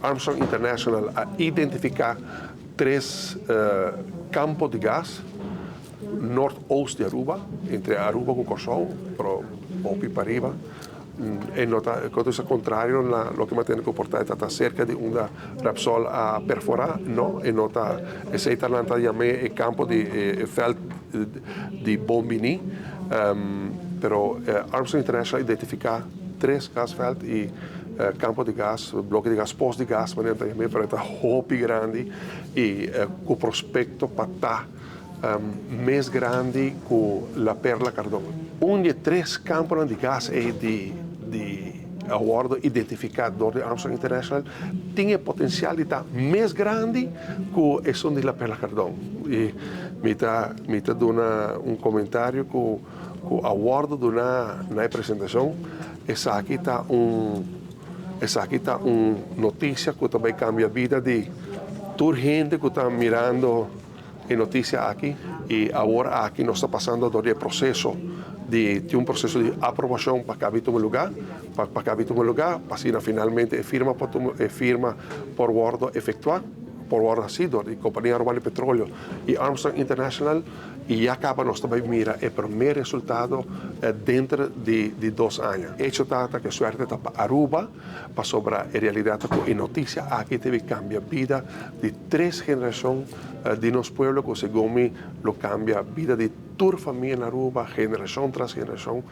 Armstrong International a identifica tres campo di gas noordoost di Aruba, entre Aruba cu Corsou, pero hopi pariba. E no ta, cosa contrario na loke mi a tende cu por ta ta cerca di unda Repsol a perfora, no, e no ta, esey ta nan ta yam'e e campo di e veld di Bombini, pero Armstrong International a identifica tres gasveld y campo di gas, bloke di gas, pos di gas, manera nan ta yam'e, pero e ta hopi grandi y cu prospecto pa ta mes grandi cu La Perla Cardón. Un di e tres camponan di gas ey di a wordo identifica door di Armstrong International tin e potencial di ta mes grandi cu esun di La Perla Cardón. Y mi ta duna un comentario cu a wordo duna na e presentacion: esaki ta un noticia cu tambe cambia bida di tur hende cu ta mirando e noticia aki. Y awor aki nos ta pasando door di proceso di un proceso di aprobacion pa caba tuma luga, pa caba tuma luga, pa asina finalmente e firma por wordo efectua, por wordo haci di Compania Arubano di Petroleo y Armstrong International, y ya caba nos tambe mira e prome resultado den di 2 aña. Hecho ta cu suerte ta pa Aruba, pasobra e realidad cu e noticia aki ta bay cambia bida di tres generacion di nos pueblo, cu segun mi lo cambia bida di tur famia na Aruba, generacion tras generacion.